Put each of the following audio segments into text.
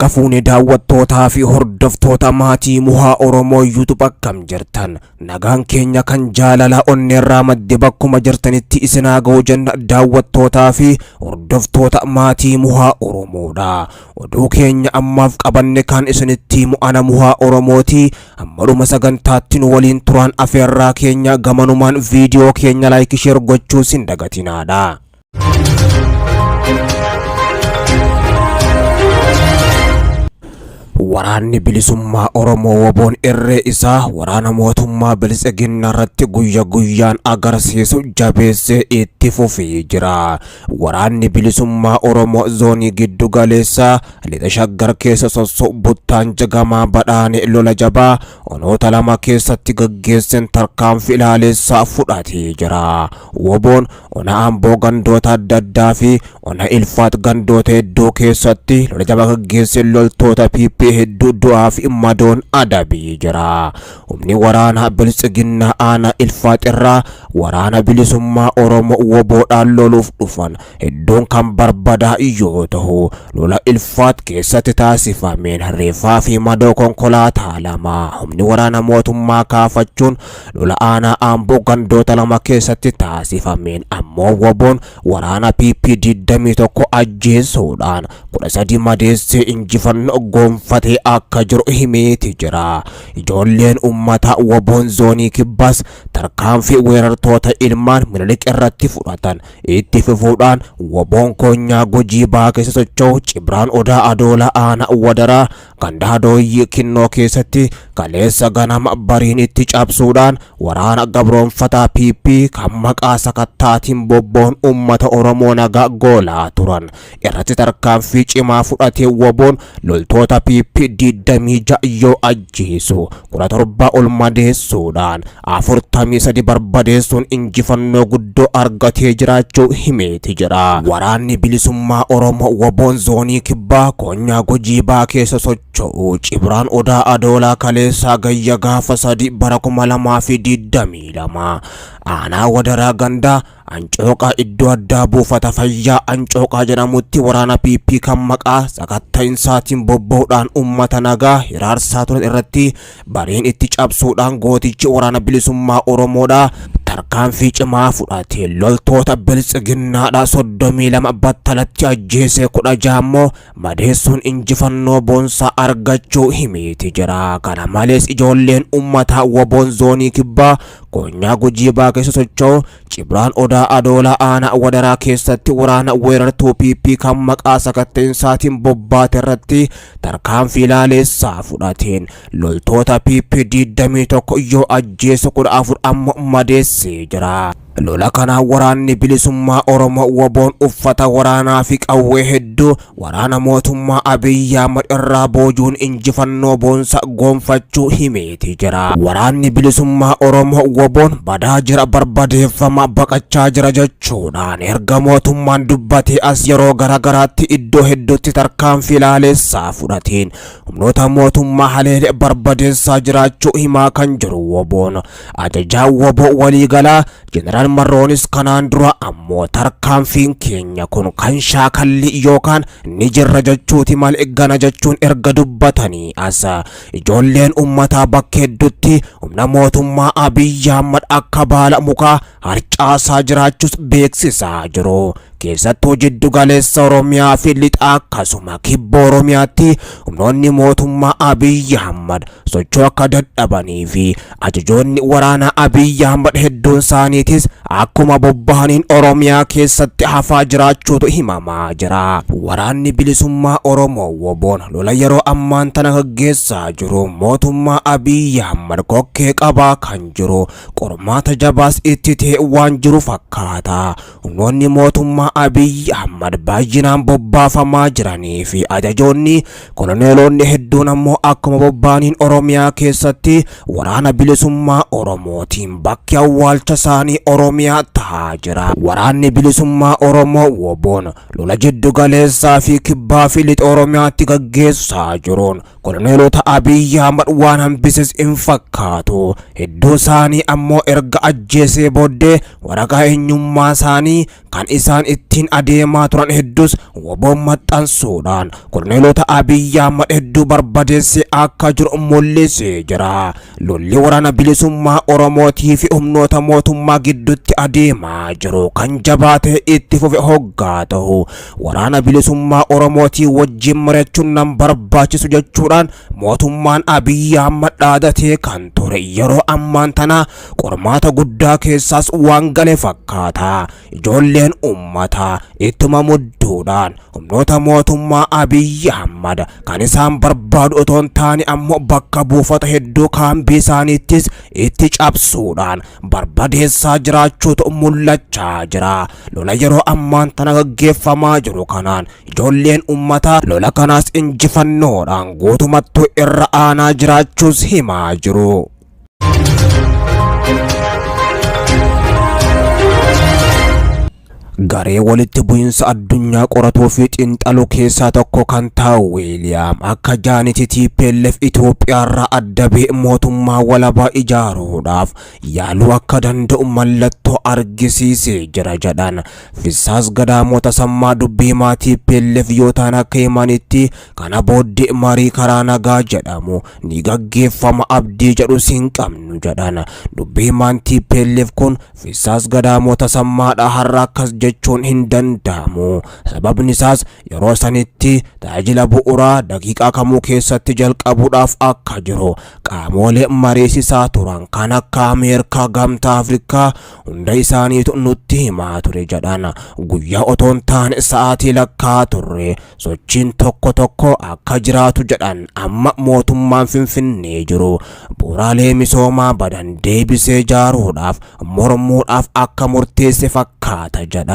Harka fuune daawwattootaa fi hordoftoota maatii Muhaa Oromoo YouTube, akkam jirtan? Nagaan keenya kan jaalala onneerraa madde bakkuma jirtanitti isin haa ga'u jenna, daawwattootaa fi hordoftoota maatii Muhaa Oromoodha. Oduu keenya ammaaf qabanne kan isinitti himu ana Muhaa Oromooti. Hamma dhuma sagantaatti nu waliin turaan afeerraa keenya, gamanumaan viidiyoo keenya like, share gochuu sin dagatinaadha. Waraanni bilisummaa Oromoo WBOn irree isaa waraana mootummaa Biltsiginnaa irratti guyya guyyaan agarsiisu jabeessee itti fufee jira. Waraanni bilisummaa Oromoo zoonii giddu galeessaa lixa Shaggar keessa sosso'u buttaan Jagamaa Badhaane lola jabaa onoota lama keessatti gaggeesseen tarkaanfii ilaaleessaa fudhatee jira. WBOn ona Amboo gandoota adda addaa fi ona Ilfaat gandoota hedduu keessatti lola jabaa gaggeesseen loltoota PP hedduu du'aa fi madoon adabee jira. Humni waraanaa Biltsiginnaa aanaa Ilfaat irraa waraana bilisummaa Oromoo WBOdhaan loluuf dhufan hedduun kan barbadaa yoo ta'u, lola Ilfaat keessatti taasifameen reeffaa fi madoo konkolaataa lama humni waraana mootummaa kaafachuun, lola aanaa Amboo gandoota lama keessatti taasifameen ammoo WBOn waraana PP 21 ajjeesuudhaan 13 madeessee injifannoo gonfatee akka jiru himeeti jira. Ijoolleen ummata WBOn zoonii kibbaas tarkaanfii weerartoota ilmaan Minilik irratti fudhatan itti fufuudhaan WBOn konyaa Gujii Bahaa keessa socho'u Cibraan Odaa Adoola aanaa Wadaraa ganda Hadooyyii Kinnoo keessatti kaleessa ganama bariin itti cabsuudhaan waraana gabroonfataa PP kan maqaa sakattaatiin bobboon ummata Oromoo nagaa goolaa turan irratti tarkaanfii cimaa fudhatee WBOn loltoota PP 26 yoo ajjeesu 17 ol madeessuudhaan 43 barbadeessuun injifannoo guddoo argatee jiraachuu himeeti jira. Waraanni bilisummaa Oromoo WBOn zoonii kibbaa konyaa Gujii Bahaa keessa socho'u Cibraan Odaa Adoolaa kaleessaa gayya gaafa 3 bara 2022 aanaa Wadaraa gandaa Ancooqaa iddoo addaa buufata fayyaa Ancooqaa jedhamutti waraana PP kan maqaa sakatta'insaatiin bobba'uudhaan uummata nagaa hiraarsaa turan irratti bariin itti cabsuudhaan gootichi waraana bilisummaa Oromoodha tarkaanfii cimaa fudhate loltoota Biltsiginnaadha 32 battalatti ajjeesee 16 immoo madeessuun injifannoo boonsaa argachuu himeeti jira. Kana malees ijoolleen uummataa WBOn zoonii kibbaa konyaa Gujii Bahaa keessa socho'u Cibraan Odaa Adoolaa aanaa Wadaraa keessatti waraana weerartuu PP kan maqaa sakatta'insaatiin bobbaate irratti tarkaanfii ilaaleessaa fudhateen loltoota PP 21 yoo ajjeesu 14 ammoo madeessee jira. Lola kanaan waraanni bilisummaa Oromoo WBOn uffata waraanaa fi qawwee hedduu waraana mootummaa Abiyyi Ahmad irraa boojuun injifannoo boonsa gonfachuu himeeti jira. Waraanni bilisummaa Oromoo WBOn badaa jira, barbadeeffama, baqachaa jira jechuudhaan erga mootummaan dubbatee as yeroo garaagaraatti iddoo hedduutti tarkaanfii ilaaleessaa fudhateen humnoota mootummaa haleelee barbadeessaa jiraachuu himaa kan jiru WBOn, ajajaa WBO waliigalaa Jeneraal Marroonis kanaan dura ammoo tarkaanfiin keenya kun kan shaakalli yookaan ni jirra jechuuti malee gana jechuun erga dubbatanii as ijoolleen uummataa bakka hedduutti humna mootummaa Abiyyi Ahmad akka baala mukaa harcaasaa jiraachuus beeksisaa jiru. Keessattuu jiddu galeessa Oromiyaa fi lixa akkasuma kibba Oromiyaatti humnoonni mootummaa Abiyyi Ahmad socho'uu akka dadhabanii fi ajajoonni waraanaa Abiyyi Ahmad hedduun isaaniitis akkuma bobba'aniin Oromiyaa keessatti hafaa jiraachuutu himamaa jira. Waraanni bilisummaa Oromoo WBOn lola yeroo ammaan tana gaggeessaa jiru mootummaa Abiyyi Ahmad kokkee qabaa kan jiru, qormaata jabaas itti ta'e waan jiru fakkaata. Humnoonni mootummaa Abiyyi Ahmad baay'inaan bobbaafamaa jiranii fi ajajoonni koloneelonni hedduun ammoo akkuma bobba'aniin Oromiyaa keessatti waraana bilisummaa Oromootiin bakki awwaalcha isaanii Oromiyaa tahaa jira. Waraanni bilisummaa Oromoo WBOn lola jiddu galeessaa fi kibbaa fi lixa Oromiyaatti gaggeessaa jiruun koloneelota Abiyyi Ahmad waan hambises hin fakkaatu. Hedduu isaanii ammoo erga ajjeesee booddee waraqaa eenyummaa isaanii kan isaan ittiin adeemaa turan hedduus WBOn maxxansuudhaan Kolonelota Abiy Ahmad hedduu barbadeessee akka jiru mul'isee jira. Lolli waraana bilisummaa Oromootii fi humnoota mootummaa gidduutti adeemaa jiru kan jabaatee itti fufe hoggaa ta'u waraana bilisummaa Oromootii wajjin mari'achuun nan barbaachisu jechuudhaan mootummaan Abiy Ahmad dhaadatee kan ture yeroo ammaan tana qormaata guddaa keessaas waan gale fakkaata. Ijoolleen uummataa ittuma mudduudhaan humnoota mootummaa Abiy Ahmad kan isaan barbaadu otoo hin taane ammoo bakka buufata hedduu kaambii isaaniittis itti cabsuudhaan barbadeessaa jiraachuutu mul'achaa jira. Lola yeroo ammaan tana gaggeeffamaa jiru kanaan ijoolleen uummataa lola kanaas injifannoodhaan guutumattuu irra aanaa jiraachuus himaa jiru. Garee walitti bu'insa addunyaa qoratuu fi xiinxaluu keessaa tokko kan ta'u Wiiliyaam akka jaaniti TPLF Itoophiyaarraa adda ba'ee mootummaa walabaa ijaaruudhaaf yaaluu akka danda'u mallattoo argisiisee jira jedhan. Fissaas Gadaamoo Tasammaa dubbii himaa TPLF yoo ta'an akka himanitti kana booddee marii karaa nagaa jedhamu ni gaggeeffama abdii jedhus hin qabnu jedhan. Dubbii himaan TPLF kun Fissaas Gadaamoo Tasammaadha har'a akkas jechuun hin danda'amu. Sababni isaas yeroo sanitti tajaajila bu'uuraa daqiiqaa kamuu keessatti jalqabuudhaaf akka jiru qaamolee mariisisaa turan kan akka Ameerikaa, Gamtaa Afrikaa hunda isaaniitu nutti himaa ture jedhan. Guyyaa otoo hin taane sa'aatii lakkaa turre sochiin tokko tokko akka jiraatu jedhan. Amma mootummaan Finfinnee jiru bu'uuraalee misoomaa badan deebisee ijaaruudhaaf mormuudhaaf akka murteesse fakkaata jedhan.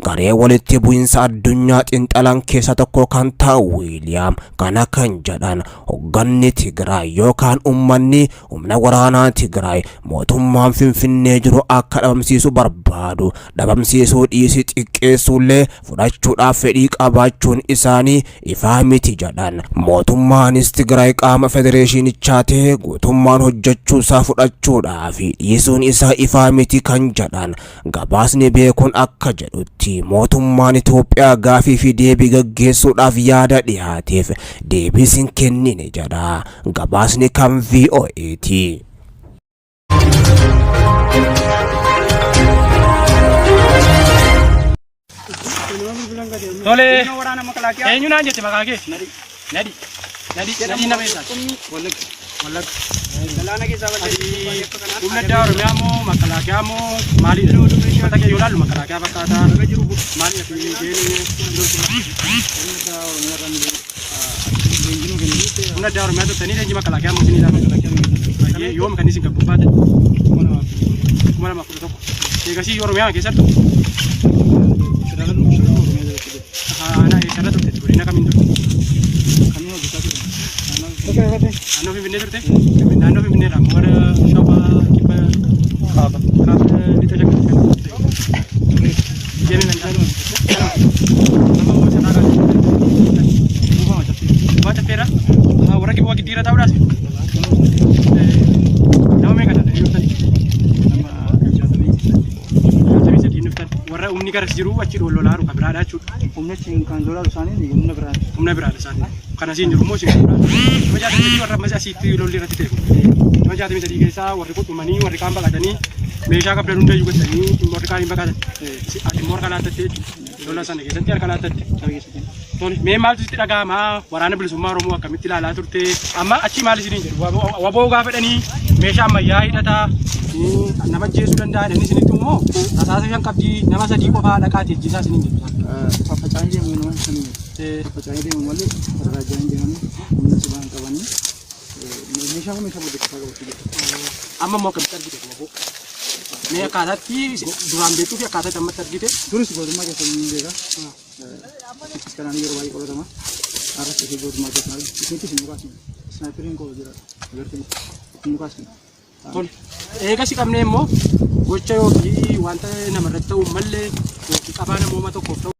Garee walitti bu'insa addunyaa xiinxalan keessa tokko kan ta'u Wiiliyaam kana kan jedhan hogganni Tigraay yookaan uummanni humna waraanaa Tigraay mootummaan Finfinnee jiru akka dhabamsiisu barbaadu dhabamsiisuu dhiisii xiqqeessuullee fudhachuudhaaf fedhii qabaachuun isaanii ifaa miti jedhan. Mootummaanis Tigraay qaama federeeshinichaa ta'e guutummaan hojjechuu isaa fudhachuudhaa fi dhiisuun isaa ifaa miti kan jedhan. Gabaasni beekuun akka jedhutti mootummaan Itoophiyaa gaafii fi deebii gaggeessuudhaaf yaada dhiyaateef deebiis hin kennine jedha. Gabaasni kan VOAti. Tole. Eenyu naan jette maqaa kee? Nadi. Nadi. Nadi nama eessaati? Wallagga. Wallagga. Humna addaa Oromiyaa moo makalaakiyaa moo maalidha? Uffata kee yoo ilaallu makalaakiyaa fakkaata. Maalidha Humna addaa Oromiyaa turtanii leenjii makalaakiyaa moo isinii laata? Baay'ee yoom kan isin gabbabbaatan? 2011. Eegasii Oromiyaa keessattu? Aanaa eessarra turte? Godina kamiin turte? Naannoo Finfinnee turte? Naannoo Finfinnee irraa immoo gara Shawaa Kibba Kaaba Kaaba Lixa Shaggar kan turte. Deemee mandhaa. Amma immoo isa taa'aa Buufaa caffeerra warra kibba giddiirra taa'uudhaas. Nama meeqa taatanii dhuftan? Nama 63 dhuftan. Warra humni garas jiru achi lolaaru kan biraadha jechuudha. Humna achiin kan lolaaru isaanii humna biraati. Humna biraadha isaanii. Kan asiin jiru immoo isin kan biraadha. Nama 63 warra ammas asitti lolli irratti ta'e kun. Nama 63 keessaa warri kun dhumanii warri kaan baqatanii meeshaa qabdan hundayyuu gatanii warri kaan hin baqatan. Ati immoo harka laattatte jechuudha. Lola sana keessatti harka laattatte. Tole, mee maaltu sitti dhaga'ama? Waraana bilisummaa Oromoo akkamitti ilaalaa turte? Amma achi maal isiniin jedhu? Waboo gaafa jedhanii meeshaa ammayyaa hidhataa nama ajjeesuu danda'a jedhanii isinitti immoo rasaasa 5 qabdii nama 3 qofaa dhaqaati ajjeesaa isiniin jedhu. Faffaca'anii deemu nama sanii. Faffaca'anii deemu malee raajaan deemanii humna cimaa hin qabanii. Meeshaa kun meeshaa boddeessisaa qabu jechuudha. Amma immoo akkamitti argite waboo? Mee akkaataatti duraan beektuu fi akkaataatti ammatti argite? Duris gootummaa keessa hin beeka. Achittis kanaan yeroo baay'ee qoratama. Har'as ishee gootummaa keessa argite. Isinittis hin mukaasne. Isnaayiperiin koo jira. Agartee hin mukaasne. Tole. Eega si qabnee immoo gocha yookiin wanta namarratti ta'uu hin malle yookiin qabaa namooma tokkoof ta'u